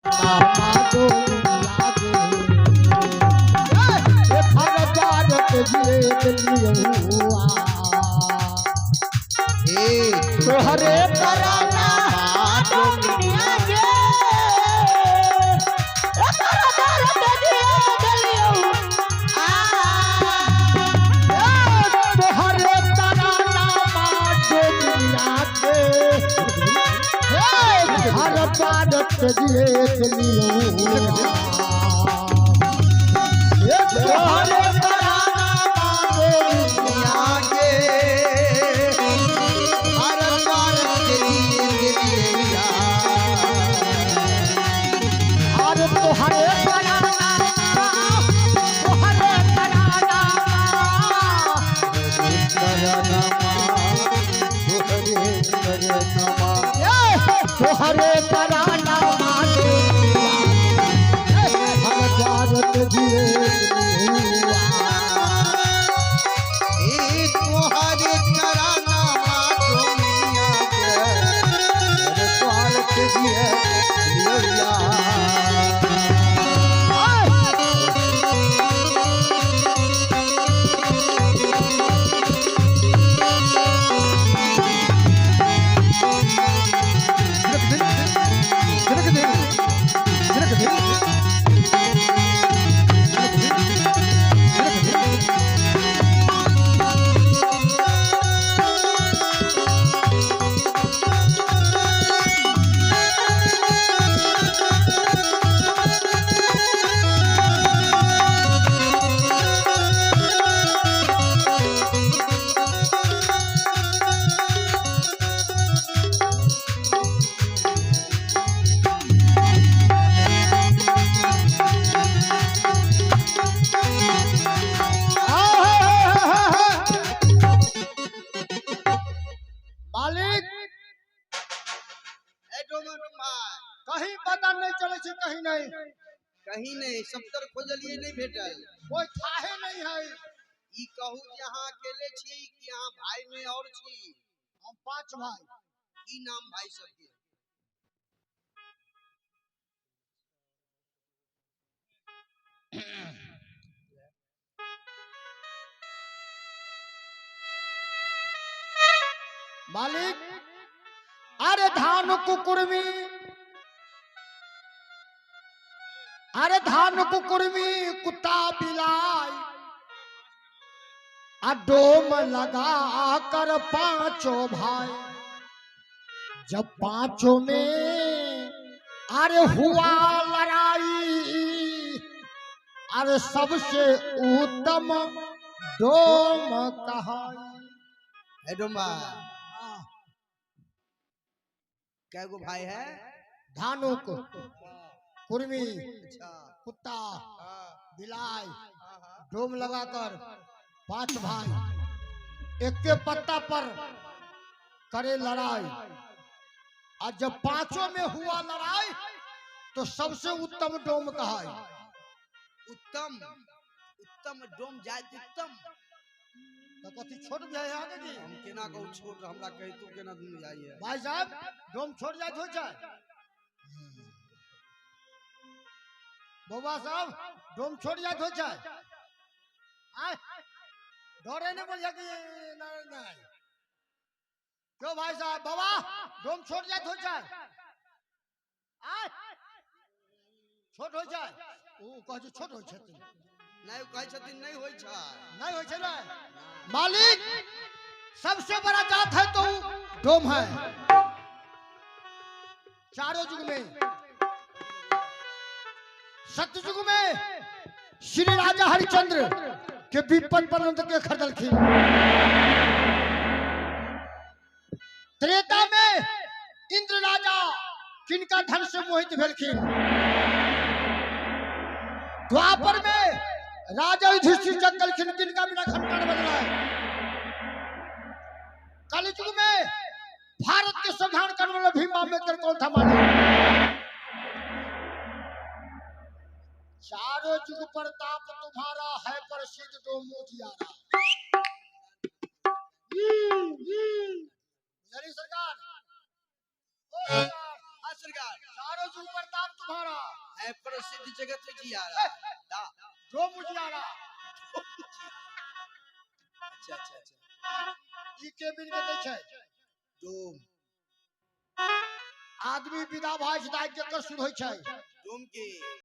तोहरे तराना डोमिनिया के तोहरे तराना डोमिनिया के हर भारत देख लियो तोहरे तराना डोमिनिया के हर भारत देख और तोहरे तराना तोहरे तराना तोहरे तराना माने हर भारत देख लियो तोहरे तराना डोमिनिया के हर भारत देख मालिक भाई कहीं पता नहीं चले छै कहीं नहीं कहीं नहीं सब तर खोजलिए नहीं भेटल। कोई थाहे नहीं है। ई कहू जे अहाँ अकेले छी कि अहाँ भाई में और छी? हम 5 भाई। की नाम भाई सबके? मालिक अरे धान कुकुरमी अरे धान कुकुरमी कुत्ता बिलाई आ डोम लगा कर पांचों भाई। जब पांचों में अरे हुआ लड़ाई अरे सबसे उत्तम डोम कहाई। हे डोमा कै गो भाई है? धानुक कुर्मी अच्छा कुत्ता हाँ, बिलाई हाँ, हाँ। डोम लगाकर 5 भाई एक के पत्ता पर करे लड़ाई और जब पांचों में हुआ लड़ाई तो सबसे उत्तम डोम कहाई। उत्तम उत्तम डोम जात उत्तम। तो कथी छोट भी है आगे जी? हम केना कहू छोट हमरा कहितो केना दुनू जाइए। भाई साहब डोम छोट जात हो जाए। बउआ साहब डोम छोट जात हो जाए। आय डरे नहीं बोलिए कि नहीं नहीं। क्यों भाई साहब बाबा डोम छोट जात हो जाए। आय छोट हो जाए। ओ कह जे छोट हो छथिन। नहीं ओ कहै छथिन नहीं होय छै। नहीं होय छै ने मालिक। सबसे बड़ा जात है तो डोम है। चारों युग में सतयुग में श्री राजा हरिचंद्र के विपन पर्यंत के खरीदलखिन। त्रेता में इंद्र राजा किनका धन से मोहित भेलखिन। द्वापर में राजा युधिष्ठिर जगलखिन किनका बिना घंटा बजला। कलयुग में भारत के संविधान करने वाला भीम आम्बेडकर कौन था मालूम? चारों युग प्रताप तुम्हारा है प्रसिद्ध डोमोजियारा। सरकार ओ सरकार सरकार। चारों जुग प्रताप तुम्हारा है प्रसिद्ध जगत उजियारा। दा डोम उजियारा। अच्छा अच्छा अच्छा। ई के बिन के दै छै? डोम। आदमी विदा भऽ जाइ छै, केकर सुध होइ छै? डोम के।